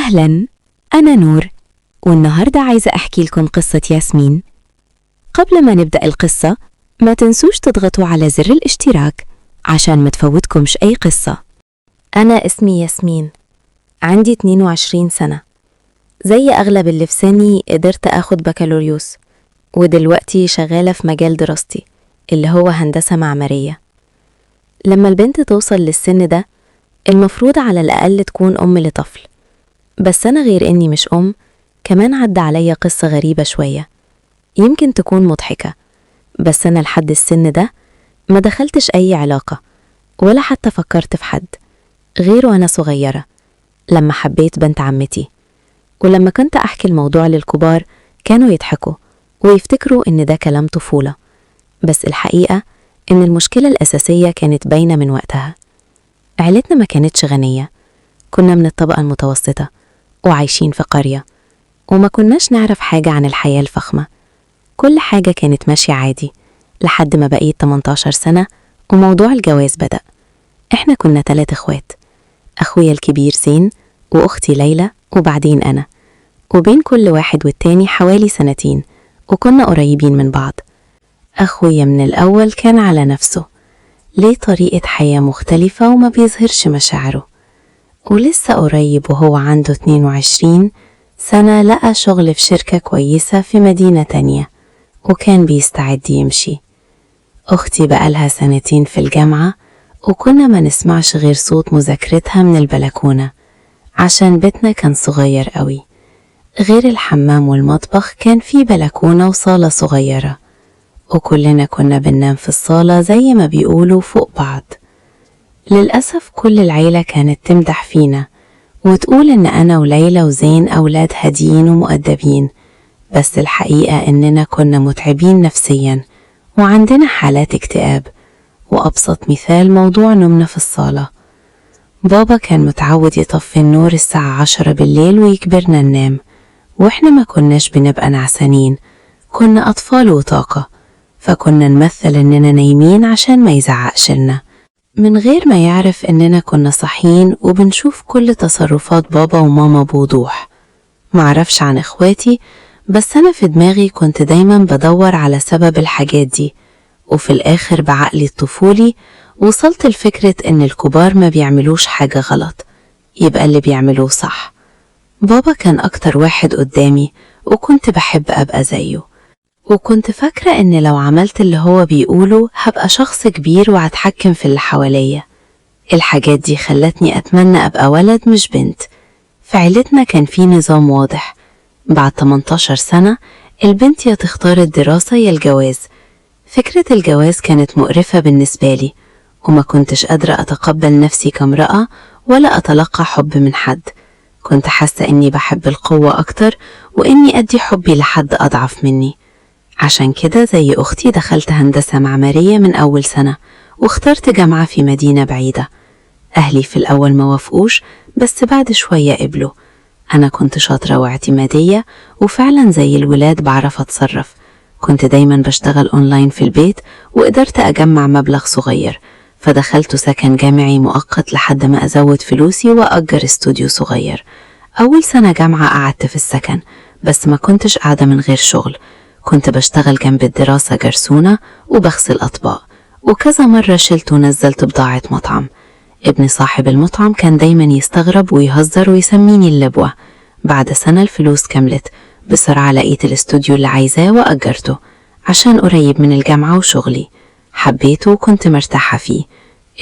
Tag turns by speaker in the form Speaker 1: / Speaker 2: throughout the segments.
Speaker 1: أهلاً، أنا نور، والنهاردة عايزة أحكي لكم قصة ياسمين. قبل ما نبدأ القصة ما تنسوش تضغطوا على زر الاشتراك عشان ما تفوتكمش أي قصة.
Speaker 2: أنا اسمي ياسمين، عندي 22 سنة. زي أغلب اللي في سني قدرت أخد بكالوريوس، ودلوقتي شغالة في مجال دراستي اللي هو هندسة معمارية. لما البنت توصل للسن ده المفروض على الأقل تكون أم لطفل، بس أنا غير إني مش أم كمان عدى عليا قصة غريبة شوية، يمكن تكون مضحكة، بس أنا لحد السن ده ما دخلتش أي علاقة ولا حتى فكرت في حد غير وأنا صغيرة لما حبيت بنت عمتي. ولما كنت أحكي الموضوع للكبار كانوا يضحكوا ويفتكروا إن ده كلام طفولة، بس الحقيقة إن المشكلة الأساسية كانت باينة من وقتها. عيلتنا ما كانتش غنية، كنا من الطبقة المتوسطة وعايشين في قرية، وما كناش نعرف حاجة عن الحياة الفخمة. كل حاجة كانت ماشية عادي لحد ما بقيت 18 سنة وموضوع الجواز بدأ. إحنا كنا 3 إخوات، أخويا الكبير زين وأختي ليلى وبعدين أنا، وبين كل واحد والتاني حوالي 2 سنين، وكنا قريبين من بعض. أخويا من الأول كان على نفسه، ليه طريقة حياة مختلفة وما بيظهرش مشاعره، ولسه قريب وهو عنده 22 سنة لقى شغل في شركة كويسة في مدينة تانية وكان بيستعد يمشي. أختي بقالها 2 سنين في الجامعة، وكنا ما نسمعش غير صوت مذاكرتها من البلكونة عشان بيتنا كان صغير قوي. غير الحمام والمطبخ كان في بلكونة وصالة صغيرة، وكلنا كنا بننام في الصالة زي ما بيقولوا فوق بعض. للأسف كل العيلة كانت تمدح فينا وتقول إن أنا وليلى وزين أولاد هاديين ومؤدبين، بس الحقيقة إننا كنا متعبين نفسيا وعندنا حالات اكتئاب. وأبسط مثال موضوع نومنا في الصالة. بابا كان متعود يطفي النور الساعة 10 بالليل ويجبرنا ننام، وإحنا ما كناش بنبقى نعسانين، كنا أطفال وطاقة، فكنا نمثل إننا نايمين عشان ما يزعقش لنا، من غير ما يعرف إننا كنا صاحيين وبنشوف كل تصرفات بابا وماما بوضوح. معرفش عن إخواتي، بس أنا في دماغي كنت دايما بدور على سبب الحاجات دي، وفي الآخر بعقلي الطفولي وصلت لفكرة إن الكبار ما بيعملوش حاجة غلط، يبقى اللي بيعملوه صح. بابا كان أكتر واحد قدامي وكنت بحب أبقى زيه، وكنت فاكرة إن لو عملت اللي هو بيقوله هبقى شخص كبير وهتحكم في اللي حواليا. الحاجات دي خلتني أتمنى أبقى ولد مش بنت. في عيلتنا كان في نظام واضح، بعد 18 سنة البنت يا تختار الدراسة يا الجواز. فكرة الجواز كانت مقرفة بالنسبة لي، وما كنتش قادرة أتقبل نفسي كامرأة ولا أتلقى حب من حد. كنت حاسة إني بحب القوة أكتر وإني أدي حبي لحد أضعف مني. عشان كده زي أختي دخلت هندسة معمارية من أول سنة، واخترت جامعة في مدينة بعيدة. أهلي في الأول ما وافقوش، بس بعد شوية قبلوا. أنا كنت شاطرة واعتمادية، وفعلا زي الولاد بعرف أتصرف. كنت دايما بشتغل أونلاين في البيت وقدرت أجمع مبلغ صغير، فدخلت سكن جامعي مؤقت لحد ما أزود فلوسي وأجر استوديو صغير. أول سنة جامعة قعدت في السكن، بس ما كنتش قاعدة من غير شغل. كنت بشتغل جنب الدراسة جرسونة وبغسل أطباق، وكذا مرة شلت ونزلت بضاعة مطعم. ابن صاحب المطعم كان دايما يستغرب ويهزر ويسميني اللبوة. بعد سنة الفلوس كملت، بسرعة لقيت الاستوديو اللي عايزاه وأجرته عشان قريب من الجامعة وشغلي. حبيته وكنت مرتاحة فيه.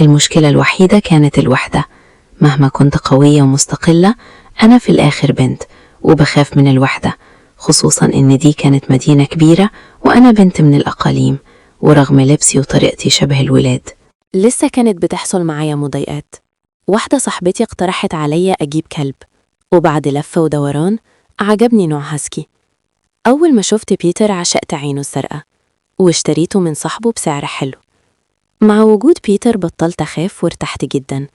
Speaker 2: المشكلة الوحيدة كانت الوحدة. مهما كنت قوية ومستقلة، أنا في الآخر بنت وبخاف من الوحدة، خصوصا إن دي كانت مدينة كبيرة وأنا بنت من الأقاليم، ورغم لبسي وطريقتي شبه الولاد.
Speaker 3: لسه كانت بتحصل معايا مضايقات. واحدة صاحبتي اقترحت عليا أجيب كلب، وبعد لفة ودوران عجبني نوع هاسكي. أول ما شفت بيتر عشقت عينه الزرقاء، واشتريته من صاحبه بسعر حلو. مع وجود بيتر بطلت أخاف وارتحت جدا.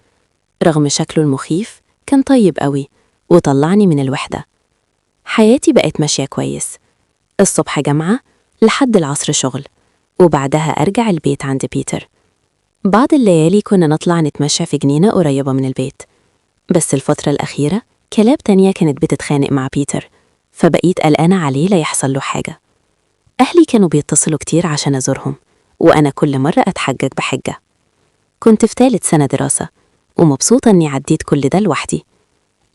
Speaker 3: رغم شكله المخيف كان طيب قوي وطلعني من الوحدة. حياتي بقت ماشية كويس، الصبح جامعة لحد العصر شغل، وبعدها أرجع البيت عند بيتر. بعض الليالي كنا نطلع نتمشى في جنينة قريبة من البيت، بس الفترة الأخيرة كلاب تانية كانت بتتخانق مع بيتر، فبقيت قلقانة عليه لا يحصل له حاجة. أهلي كانوا بيتصلوا كتير عشان أزورهم، وأنا كل مرة أتحجج بحجة. كنت في ثالث سنة دراسة ومبسوطة إني عديت كل ده لوحدي،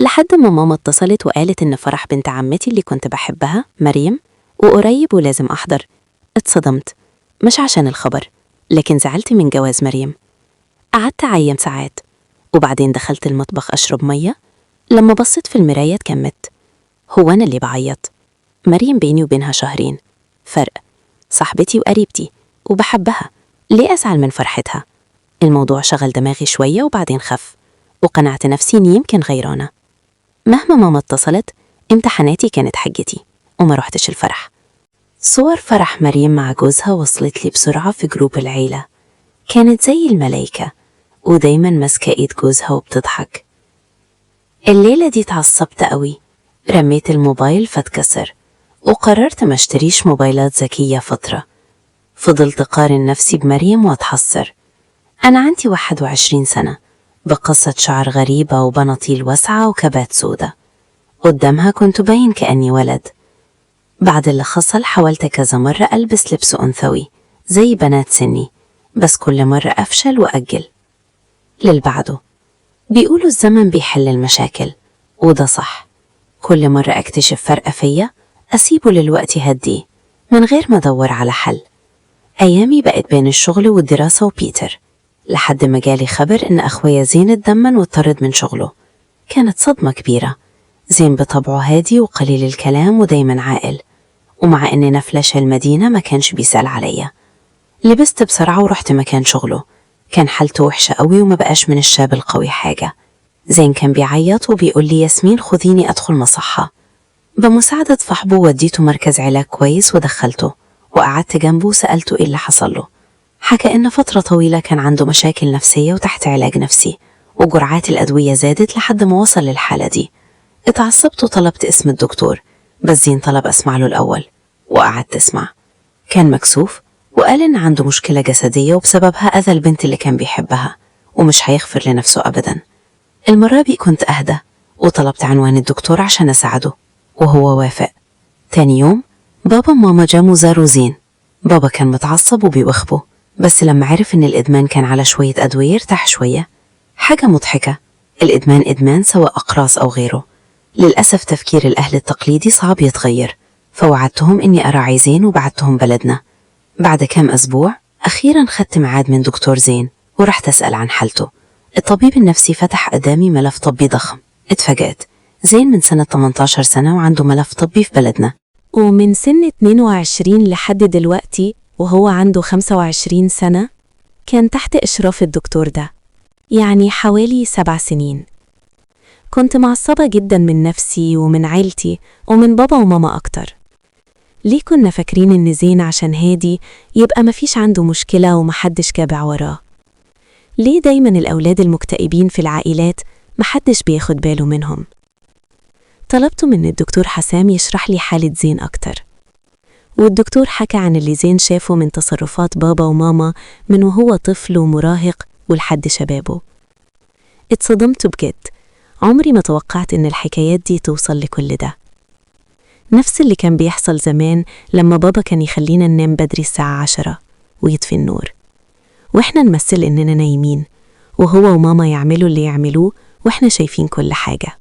Speaker 3: لحد ما ماما اتصلت وقالت إن فرح بنت عمتي اللي كنت بحبها مريم وقريب ولازم أحضر. اتصدمت، مش عشان الخبر، لكن زعلت من جواز مريم. قعدت أعيط ساعات، وبعدين دخلت المطبخ أشرب مية. لما بصيت في المراية اتكمت. هو أنا اللي بعيط؟ مريم بيني وبينها شهرين فرق، صاحبتي وقريبتي وبحبها، ليه أزعل من فرحتها؟ الموضوع شغل دماغي شوية وبعدين خف، وقنعت نفسي إني يمكن غيرانة. مهما ماما اتصلت، امتحاناتي كانت حجتي وما رحتش الفرح. صور فرح مريم مع جوزها وصلت لي بسرعة في جروب العيلة. كانت زي الملايكة ودايما ماسكة ايد جوزها وبتضحك. الليلة دي اتعصبت قوي، رميت الموبايل فاتكسر، وقررت ما اشتريش موبايلات ذكية فترة. فضلت أقارن نفسي بمريم وأتحسر. أنا عندي 21 سنة، بقصة شعر غريبة وبناطيل واسعة وكبات سودة. قدامها كنت باين كأني ولد. بعد اللي حصل حاولت كذا مرة ألبس لبس أنثوي زي بنات سني، بس كل مرة أفشل وأجل للبعده. بيقولوا الزمن بيحل المشاكل، وده صح. كل مرة أكتشف فرقة فيا أسيبه للوقت يهديه من غير ما أدور على حل. أيامي بقت بين الشغل والدراسة وبيتر، لحد ما جالي خبر إن أخويا زين اتدمن واتطرد من شغله. كانت صدمة كبيرة. زين بطبعه هادي وقليل الكلام ودايما عاقل، ومع إننا فلاش المدينة ما كانش بيسأل عليا. لبست بسرعة ورحت مكان شغله. كان حالته وحشة قوي وما بقاش من الشاب القوي حاجة. زين كان بيعيط وبيقول لي ياسمين خذيني أدخل مصحة. بمساعدة صاحبه وديته مركز علاج كويس ودخلته، وقعدت جنبه وسألته إيه اللي حصل له. حكى إن فترة طويلة كان عنده مشاكل نفسية وتحت علاج نفسي، وجرعات الأدوية زادت لحد ما وصل للحالة دي. اتعصبت وطلبت اسم الدكتور، بس زين طلب أسمع له الأول، وقعدت أسمع. كان مكسوف وقال إن عنده مشكلة جسدية وبسببها أذى البنت اللي كان بيحبها ومش هيغفر لنفسه أبدا. المرة دي كنت أهدى وطلبت عنوان الدكتور عشان أساعده، وهو وافق. تاني يوم بابا وماما جاموا زاروا زين. بابا كان متعصب وبيوخبه، بس لما عرف إن الإدمان كان على شوية أدوية ارتاح شوية. حاجة مضحكة، الإدمان إدمان سواء أقراص أو غيره. للأسف تفكير الأهل التقليدي صعب يتغير، فوعدتهم إني أراعي زين وبعتهم بلدنا. بعد كام أسبوع أخيرا خدت ميعاد من دكتور زين ورحت أسأل عن حالته. الطبيب النفسي فتح قدامي ملف طبي ضخم. اتفاجأت، زين من سنة 18 سنة وعنده ملف طبي في بلدنا.
Speaker 1: ومن سن 22 لحد دلوقتي وهو عنده 25 سنة كان تحت إشراف الدكتور ده، يعني حوالي 7 سنين. كنت معصبة جدا من نفسي ومن عيلتي ومن بابا وماما أكتر. ليه كنا فاكرين إن زين عشان هادي يبقى مفيش عنده مشكلة ومحدش كابع وراه؟ ليه دايما الأولاد المكتئبين في العائلات محدش بياخد باله منهم؟ طلبت من الدكتور حسام يشرح لي حالة زين أكتر، والدكتور حكى عن اللي زين شافه من تصرفات بابا وماما من وهو طفل ومراهق ولحد شبابه. اتصدمت بجد، عمري ما توقعت إن الحكايات دي توصل لكل ده. نفس اللي كان بيحصل زمان لما بابا كان يخلينا ننام بدري الساعة 10 ويطفي النور، وإحنا نمثل إننا نايمين، وهو وماما يعملوا اللي يعملوه وإحنا شايفين كل حاجة.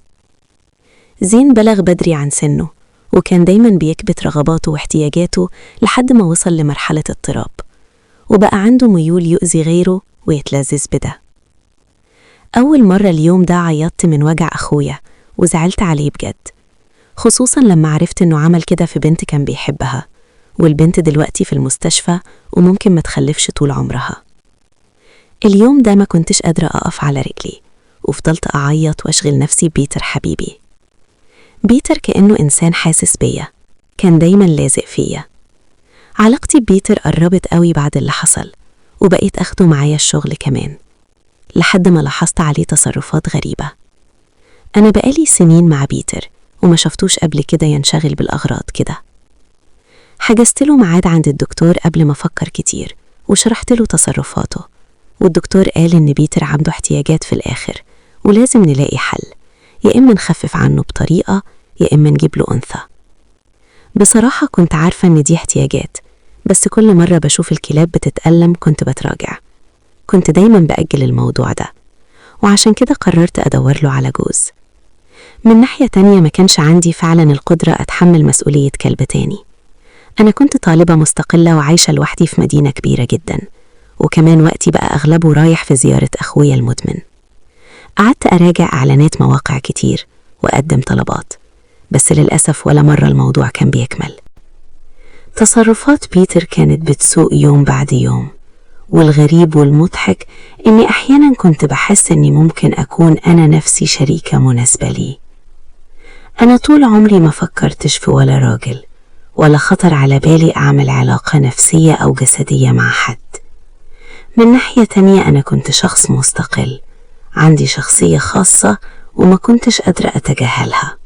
Speaker 1: زين بلغ بدري عن سنه، وكان دايما بيكبت رغباته واحتياجاته لحد ما وصل لمرحلة اضطراب، وبقى عنده ميول يؤذي غيره ويتلذذ بده. أول مرة اليوم ده عيطت من وجع أخويا وزعلت عليه بجد، خصوصا لما عرفت إنه عمل كده في بنت كان بيحبها، والبنت دلوقتي في المستشفى وممكن ما تخلفش طول عمرها. اليوم ده ما كنتش قادرة أقف على رجلي، وفضلت أعيط وأشغل نفسي ببيتر حبيبي. بيتر كأنه إنسان حاسس بيا، كان دايما لازق فيا. علاقتي ببيتر قربت قوي بعد اللي حصل، وبقيت أخده معايا الشغل كمان، لحد ما لاحظت عليه تصرفات غريبة. أنا بقالي سنين مع بيتر وما شفتوش قبل كده ينشغل بالأغراض كده. حجزت له ميعاد عند الدكتور قبل ما أفكر كتير، وشرحت له تصرفاته، والدكتور قال إن بيتر عنده احتياجات في الآخر ولازم نلاقي حل، يا إما نخفف عنه بطريقة يا إما نجيب له أنثى. بصراحة كنت عارفة إن دي احتياجات، بس كل مرة بشوف الكلاب بتتألم كنت بتراجع. كنت دايما بأجل الموضوع ده، وعشان كده قررت أدور له على جوز. من ناحية تانية ما كانش عندي فعلا القدرة أتحمل مسؤولية كلب تاني. أنا كنت طالبة مستقلة وعايشة لوحدي في مدينة كبيرة جدا، وكمان وقتي بقى أغلبه رايح في زيارة أخويا المدمن. قعدت أراجع إعلانات مواقع كتير وأقدم طلبات، بس للأسف ولا مرة الموضوع كان بيكمل. تصرفات بيتر كانت بتسوء يوم بعد يوم، والغريب والمضحك إني أحيانا كنت بحس إني ممكن أكون أنا نفسي شريكة مناسبة لي. أنا طول عمري ما فكرتش في ولا راجل، ولا خطر على بالي أعمل علاقة نفسية أو جسدية مع حد. من ناحية تانية أنا كنت شخص مستقل، عندي شخصية خاصة وما كنتش قادرة أتجاهلها.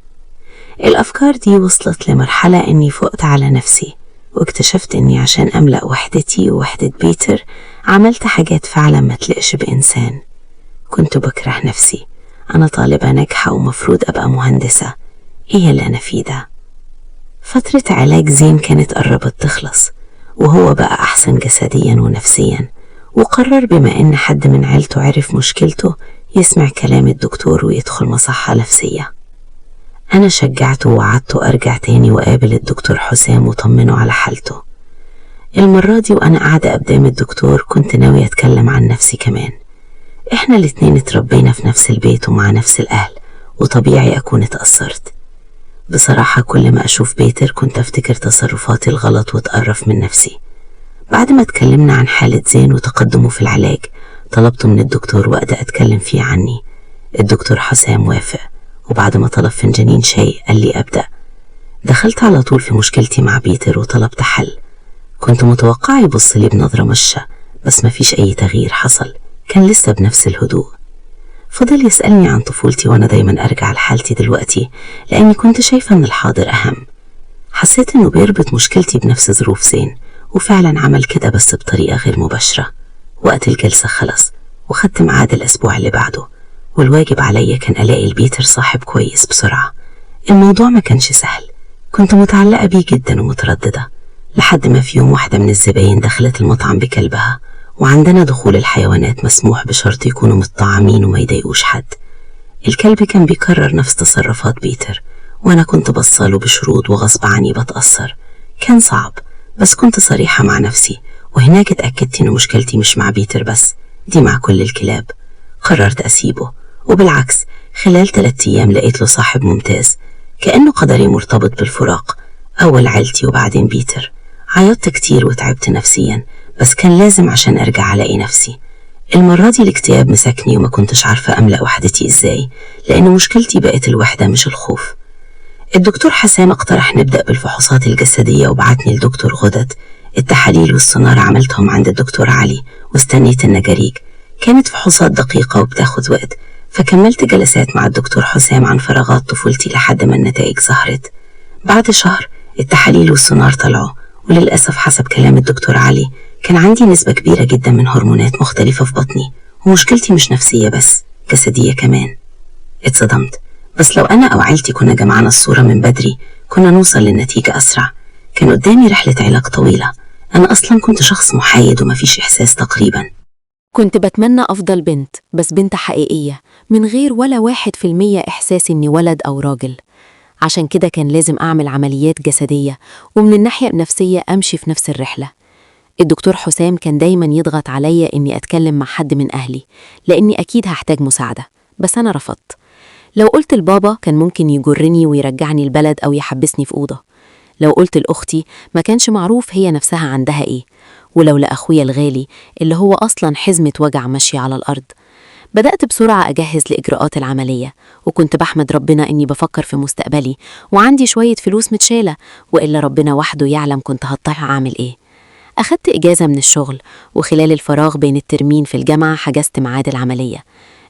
Speaker 1: الأفكار دي وصلت لمرحلة إني فقت على نفسي، واكتشفت إني عشان أملأ وحدتي ووحدة بيتر عملت حاجات فعلا ما تلقش بإنسان. كنت بكره نفسي، أنا طالبة ناجحة ومفروض أبقى مهندسة، إيه اللي أنا فيه ده؟ فترة علاج زين كانت قربت تخلص، وهو بقى أحسن جسديا ونفسيا، وقرر بما إن حد من عيلته عرف مشكلته يسمع كلام الدكتور ويدخل مصحة نفسية. أنا شجعته ووعدته أرجع تاني وقابل الدكتور حسام وطمنه على حالته. المرة دي وأنا قاعدة قدام الدكتور كنت ناوية أتكلم عن نفسي كمان. إحنا الاتنين اتربينا في نفس البيت ومع نفس الأهل، وطبيعي أكون اتأثرت. بصراحة كل ما أشوف بيتر كنت أفتكر تصرفاتي الغلط وأتقرف من نفسي. بعد ما اتكلمنا عن حالة زين وتقدمه في العلاج، طلبت من الدكتور وقت أتكلم فيه عني. الدكتور حسام وافق، وبعد ما طلب فنجانين شاي قال لي أبدأ. دخلت على طول في مشكلتي مع بيتر وطلبت حل. كنت متوقعة يبص لي بنظرة مشة، بس مفيش أي تغيير حصل، كان لسه بنفس الهدوء. فضل يسألني عن طفولتي وأنا دايما أرجع لحالتي دلوقتي، لأني كنت شايفة إن الحاضر أهم. حسيت إنه بيربط مشكلتي بنفس ظروف زين، وفعلا عمل كده بس بطريقة غير مباشرة. وقت الجلسة خلص وخدت ميعاد الأسبوع اللي بعده، والواجب عليا كان ألاقي البيتر صاحب كويس بسرعة. الموضوع ما كانش سهل، كنت متعلقة بيه جدا ومترددة، لحد ما في يوم واحدة من الزباين دخلت المطعم بكلبها، وعندنا دخول الحيوانات مسموح بشرط يكونوا متطعمين وما يضايقوش حد. الكلب كان بيكرر نفس تصرفات بيتر، وأنا كنت بصاله بشرود وغصب عني بتأثر. كان صعب، بس كنت صريحة مع نفسي، وهناك اتأكدت إن مشكلتي مش مع بيتر بس، دي مع كل الكلاب. قررت أسيبه، وبالعكس خلال 3 أيام لقيت له صاحب ممتاز، كأنه قدري مرتبط بالفراق، أول عيلتي وبعدين بيتر. عيطت كتير وتعبت نفسيا، بس كان لازم عشان أرجع ألاقي نفسي. المرة دي الاكتئاب مسكني وما كنتش عارفة أملأ وحدتي إزاي، لأن مشكلتي بقت الوحدة مش الخوف. الدكتور حسام اقترح نبدأ بالفحوصات الجسدية وبعتني لدكتور غدد. التحاليل والسونار عملتهم عند الدكتور علي واستنيت النجاريج. كانت فحوصات دقيقة وبتاخد وقت، فكملت جلسات مع الدكتور حسام عن فراغات طفولتي لحد ما النتائج ظهرت. بعد شهر التحاليل والسونار طلعوا، وللأسف حسب كلام الدكتور علي كان عندي نسبة كبيرة جدا من هرمونات مختلفة في بطني، ومشكلتي مش نفسية بس، جسدية كمان. اتصدمت، بس لو أنا أو عيلتي كنا جمعنا الصورة من بدري كنا نوصل للنتيجة أسرع. كان قدامي رحلة علاج طويلة. أنا أصلا كنت شخص محايد ومفيش إحساس تقريبا.
Speaker 3: كنت بتمنى أفضل بنت، بس بنت حقيقية من غير ولا 1% إحساس إني ولد أو راجل. عشان كده كان لازم أعمل عمليات جسدية، ومن الناحية النفسية أمشي في نفس الرحلة. الدكتور حسام كان دايما يضغط عليا إني أتكلم مع حد من أهلي، لأني أكيد هحتاج مساعدة، بس أنا رفضت. لو قلت لبابا كان ممكن يجرني ويرجعني البلد أو يحبسني في أوضة. لو قلت لأختي ما كانش معروف هي نفسها عندها إيه، ولو لأخويا الغالي اللي هو أصلاً حزمة وجع ماشية على الأرض. بدأت بسرعة أجهز لإجراءات العملية، وكنت بحمد ربنا إني بفكر في مستقبلي وعندي شوية فلوس متشالة، وإلا ربنا وحده يعلم كنت هضطر أعمل إيه. أخدت إجازة من الشغل، وخلال الفراغ بين الترمين في الجامعة حجزت ميعاد العملية.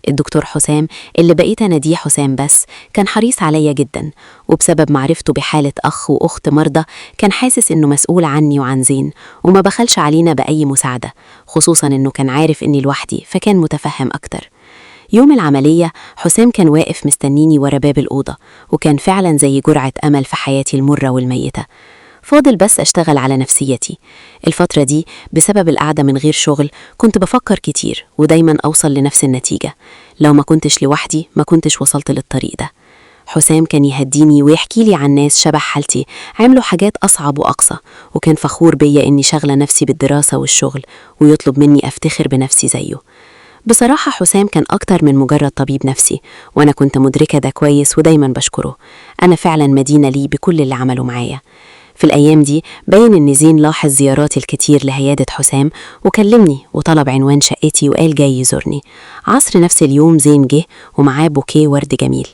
Speaker 3: الدكتور حسام اللي بقيت أناديه حسام بس كان حريص عليا جدا، وبسبب معرفته بحالة أخ وأخت مرضى كان حاسس إنه مسؤول عني وعن زين، وما بخلش علينا بأي مساعدة، خصوصا إنه كان عارف إني لوحدي فكان متفهم أكتر. يوم العملية حسام كان واقف مستنيني ورا باب الأوضة، وكان فعلا زي جرعة أمل في حياتي المرة والميتة. فاضل بس أشتغل على نفسيتي. الفترة دي بسبب القعدة من غير شغل كنت بفكر كتير، ودايما أوصل لنفس النتيجة: لو ما كنتش لوحدي ما كنتش وصلت للطريق ده. حسام كان يهديني ويحكي لي عن ناس شبه حالتي عملوا حاجات أصعب وأقصى، وكان فخور بيا إني شغلة نفسي بالدراسة والشغل، ويطلب مني أفتخر بنفسي زيه. بصراحة حسام كان أكتر من مجرد طبيب نفسي، وأنا كنت مدركة ده كويس ودايما بشكره. أنا فعلا مدينة ليه بكل اللي عمله معايا. في الأيام دي باين إن زين لاحظ زياراتي الكتير لعيادة حسام، وكلمني وطلب عنوان شقتي وقال جاي يزورني. عصر نفس اليوم زين جه ومعاه بوكيه ورد جميل.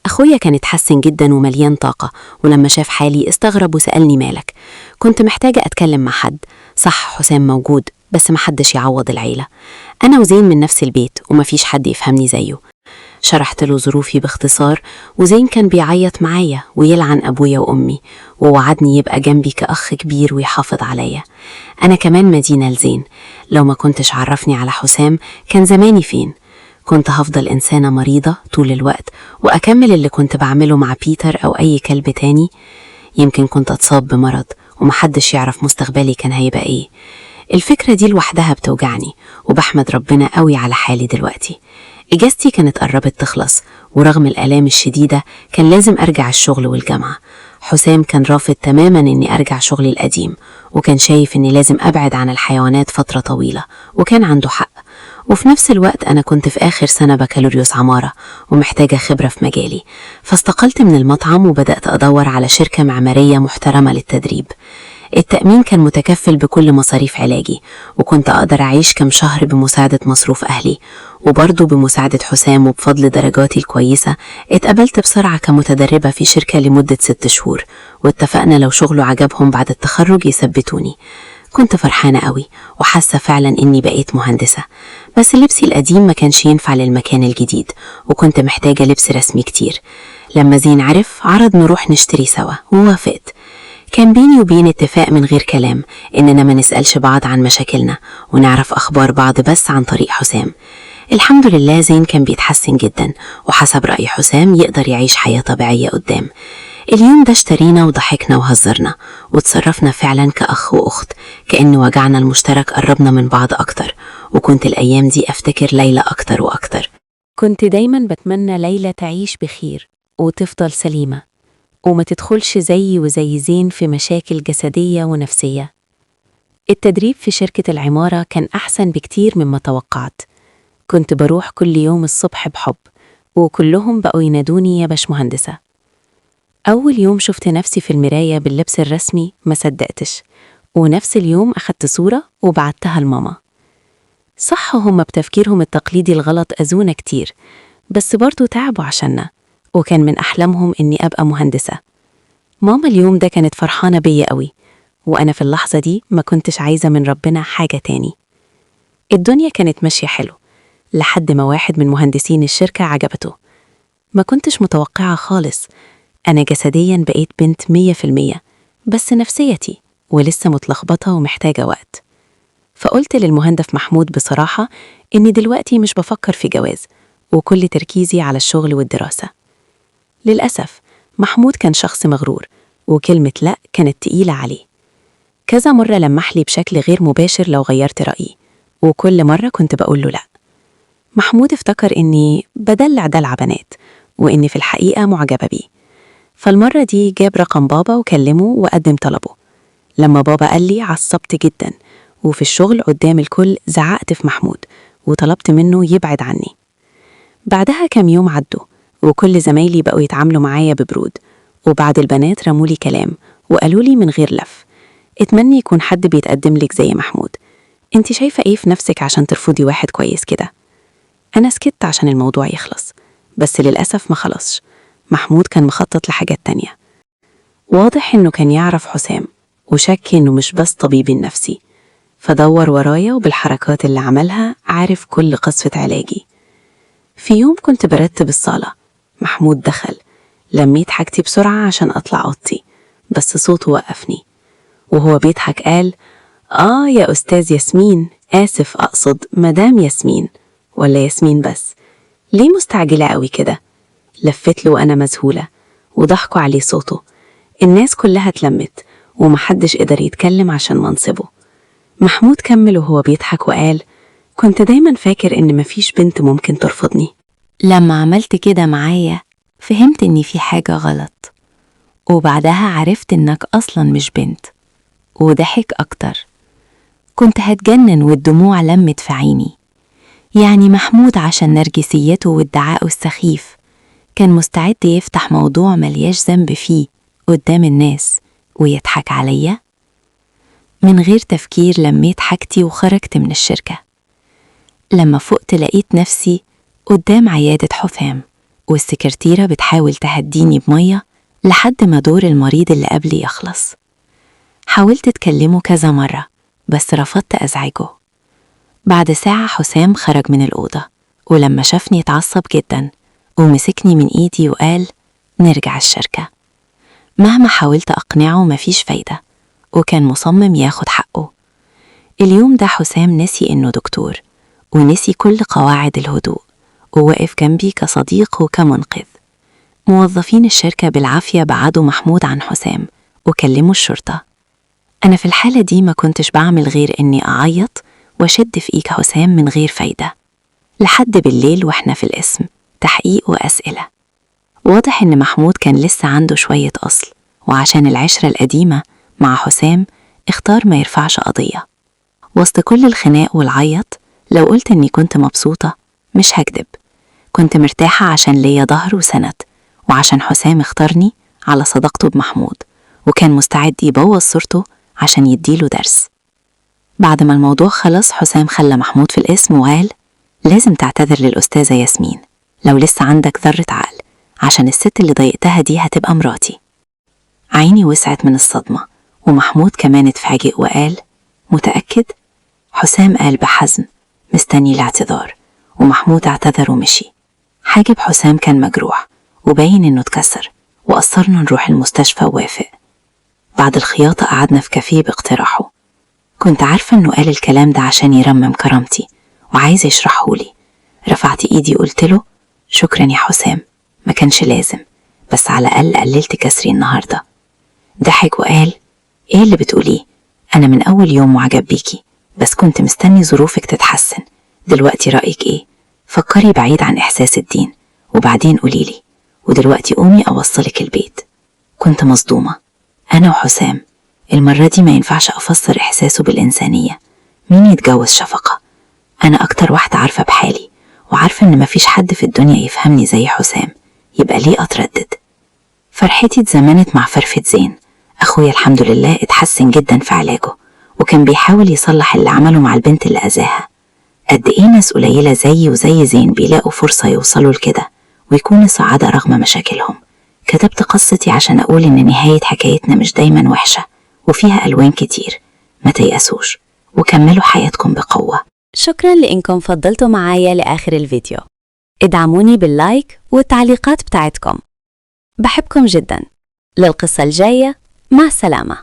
Speaker 3: أخويا كان اتحسن جدا ومليان طاقة، ولما شاف حالي استغرب وسألني مالك. كنت محتاجة أتكلم مع حد. صح حسام موجود، بس محدش يعوض العيلة. أنا وزين من نفس البيت ومفيش حد يفهمني زيه. شرحت له ظروفي باختصار، وزين كان بيعيط معايا ويلعن أبويا وأمي، ووعدني يبقى جنبي كأخ كبير ويحافظ عليا. أنا كمان مدينة لزين. لو ما كنتش عرفني على حسام كان زماني فين؟ كنت هفضل إنسانة مريضة طول الوقت وأكمل اللي كنت بعمله مع بيتر أو أي كلب تاني. يمكن كنت أتصاب بمرض ومحدش يعرف مستقبلي كان هيبقى إيه. الفكرة دي لوحدها بتوجعني، وبحمد ربنا قوي على حالي دلوقتي. إجازتي كانت قربت تخلص، ورغم الآلام الشديدة كان لازم أرجع الشغل والجامعة. حسام كان رافض تماما إني أرجع شغلي القديم، وكان شايف إني لازم أبعد عن الحيوانات فترة طويلة، وكان عنده حق. وفي نفس الوقت أنا كنت في آخر سنة بكالوريوس عمارة ومحتاجة خبرة في مجالي، فاستقلت من المطعم وبدأت أدور على شركة معمارية محترمة للتدريب. التأمين كان متكفل بكل مصاريف علاجي، وكنت أقدر أعيش كم شهر بمساعدة مصروف أهلي، وبرضه بمساعدة حسام وبفضل درجاتي الكويسة اتقبلت بسرعة كمتدربة في شركة لمدة 6 شهور، واتفقنا لو شغله عجبهم بعد التخرج يثبتوني. كنت فرحانة قوي وحاسة فعلا إني بقيت مهندسة، بس لبسي القديم ما كانش ينفع للمكان الجديد، وكنت محتاجة لبس رسمي كتير. لما زين عرف عرض نروح نشتري سوا ووافقت. كان بيني وبين اتفاق من غير كلام إننا ما نسألش بعض عن مشاكلنا ونعرف أخبار بعض بس عن طريق حسام. الحمد لله زين كان بيتحسن جدا، وحسب رأي حسام يقدر يعيش حياة طبيعية قدام. اليوم ده اشترينا وضحكنا وهزرنا وتصرفنا فعلا كأخ وأخت، كأن وجعنا المشترك قربنا من بعض أكتر، وكنت الأيام دي أفتكر ليلى أكتر وأكتر.
Speaker 2: كنت دايما بتمنى ليلى تعيش بخير وتفضل سليمة وما تدخلش زيي وزي زين في مشاكل جسدية ونفسية. التدريب في شركة العمارة كان أحسن بكتير مما توقعت. كنت بروح كل يوم الصبح بحب، وكلهم بقوا ينادوني يا باشمهندسة. أول يوم شفت نفسي في المراية باللبس الرسمي ما صدقتش، ونفس اليوم أخدت صورة وبعتها لماما. صح هما بتفكيرهم التقليدي الغلط أذونا كتير، بس برضو تعبوا عشاننا، وكان من أحلامهم إني أبقى مهندسة. ماما اليوم ده كانت فرحانة بيا قوي، وأنا في اللحظة دي ما كنتش عايزة من ربنا حاجة تاني. الدنيا كانت ماشية حلو لحد ما واحد من مهندسين الشركة عجبته. ما كنتش متوقعة خالص. أنا جسديا بقيت بنت 100%، بس نفسيتي ولسه متلخبطة ومحتاجة وقت. فقلت للمهندس محمود بصراحة إني دلوقتي مش بفكر في جواز، وكل تركيزي على الشغل والدراسة. للأسف محمود كان شخص مغرور، وكلمة لأ كانت تقيلة عليه. كذا مرة لمح لي بشكل غير مباشر لو غيرت رأيي، وكل مرة كنت بقول له لأ. محمود افتكر إني بدلع دلع بنات، وإني في الحقيقة معجبة بيه. فالمرة دي جاب رقم بابا وكلمه وقدم طلبه. لما بابا قال لي عصبت جدا، وفي الشغل قدام الكل زعقت في محمود وطلبت منه يبعد عني. بعدها كام يوم عدوا، وكل زمايلي بقوا يتعاملوا معايا ببرود، وبعض البنات رمولي كلام وقالوا لي من غير لف: اتمني يكون حد بيتقدم لك زي محمود، انت شايفة ايه في نفسك عشان ترفضي واحد كويس كده؟ أنا سكت عشان الموضوع يخلص، بس للأسف ما خلصش. محمود كان مخطط لحاجات تانية. واضح إنه كان يعرف حسام وشك إنه مش بس طبيبي النفسي، فدور ورايا، وبالحركات اللي عملها عارف كل قصة علاجي. في يوم كنت برتب الصالة، محمود دخل. لميت حاجتي بسرعة عشان أطلع أوضتي، بس صوته وقفني. وهو بيضحك قال: آه يا أستاذ ياسمين، آسف أقصد مدام ياسمين، ولا ياسمين بس؟
Speaker 1: ليه مستعجلة قوي كده؟ لفت له وأنا مذهولة، وضحكوا عليه صوته. الناس كلها اتلمت ومحدش قدر يتكلم عشان منصبه. محمود كمل وهو بيضحك وقال: كنت دايما فاكر إن مفيش بنت ممكن ترفضني.
Speaker 3: لما عملت كده معايا فهمت إن في حاجة غلط، وبعدها عرفت إنك أصلا مش بنت. وضحك أكتر. كنت هتجنن والدموع لمت في عيني. يعني محمود عشان نرجسيته وادعائه السخيف كان مستعد يفتح موضوع ملياش ذنب فيه قدام الناس ويضحك عليا؟ من غير تفكير لميت حاجتي وخرجت من الشركة. لما فقت لقيت نفسي قدام عيادة حسام، والسكرتيرة بتحاول تهديني بمية لحد ما دور المريض اللي قبلي يخلص. حاولت أتكلمه كذا مرة بس رفضت أزعجه. بعد ساعة حسام خرج من الأوضة، ولما شافني اتعصب جدا ومسكني من إيدي وقال: نرجع الشركة. مهما حاولت أقنعه مفيش فايدة، وكان مصمم ياخد حقه. اليوم ده حسام نسي إنه دكتور، ونسي كل قواعد الهدوء، ووقف جنبي كصديق وكمنقذ. موظفين الشركة بالعافية بعدوا محمود عن حسام وكلموا الشرطة. أنا في الحالة دي ما كنتش بعمل غير إني أعيط وأشد في إيد حسام من غير فايدة، لحد بالليل وإحنا في القسم تحقيق وأسئلة. واضح إن محمود كان لسه عنده شوية أصل، وعشان العشرة القديمة مع حسام اختار ما يرفعش قضية. وسط كل الخناق والعيط لو قلت إني كنت مبسوطة مش هكدب. كنت مرتاحة عشان ليا ظهر وسند، وعشان حسام اختارني على صداقته بمحمود، وكان مستعد يبوظ صورته عشان يديله درس. بعد ما الموضوع خلص حسام خلى محمود في القسم وقال: لازم تعتذر للأستاذة ياسمين لو لسه عندك ذرة عقل، عشان الست اللي ضايقتها دي هتبقى مراتي. عيني وسعت من الصدمة، ومحمود كمان اتفاجئ وقال: متأكد؟ حسام قال بحزم: مستني الاعتذار. ومحمود اعتذر ومشي. حاجب حسام كان مجروح وباين إنه اتكسر، وأصرنا نروح المستشفى ووافق. بعد الخياطة قعدنا في كافيه باقتراحه. كنت عارفة إنه قال الكلام ده عشان يرمم كرامتي وعايز يشرحهولي. رفعت إيدي وقلت له: شكرا يا حسام، ما كانش لازم، بس على الأقل قللت كسري النهاردة. ضحك وقال: إيه اللي بتقوليه؟ أنا من أول يوم معجب بيكي، بس كنت مستني ظروفك تتحسن. دلوقتي رأيك إيه؟ فكري بعيد عن إحساس الدين وبعدين قوليلي، ودلوقتي قومي أوصلك البيت. كنت مصدومة أنا وحسام. المرة دي ما ينفعش أفسر إحساسه بالإنسانية. مين يتجوز شفقة؟ أنا أكتر واحدة عارفة بحالي، وعارفة إن مفيش حد في الدنيا يفهمني زي حسام، يبقى ليه أتردد؟ فرحتي اتزمنت مع فرفة زين. أخويا الحمد لله اتحسن جدا في علاجه، وكان بيحاول يصلح اللي عمله مع البنت اللي أذاها. قد إيه ناس قليلة زيي وزي زين بيلاقوا فرصة يوصلوا لكده ويكونوا سعادة رغم مشاكلهم. كتبت قصتي عشان أقول إن نهاية حكايتنا مش دايما وحشة، وفيها ألوان كتير. ما تيأسوش وكملوا حياتكم بقوة.
Speaker 2: شكرا لإنكم فضلتوا معايا لآخر الفيديو. ادعموني باللايك والتعليقات بتاعتكم. بحبكم جدا. للقصة الجاية، مع السلامة.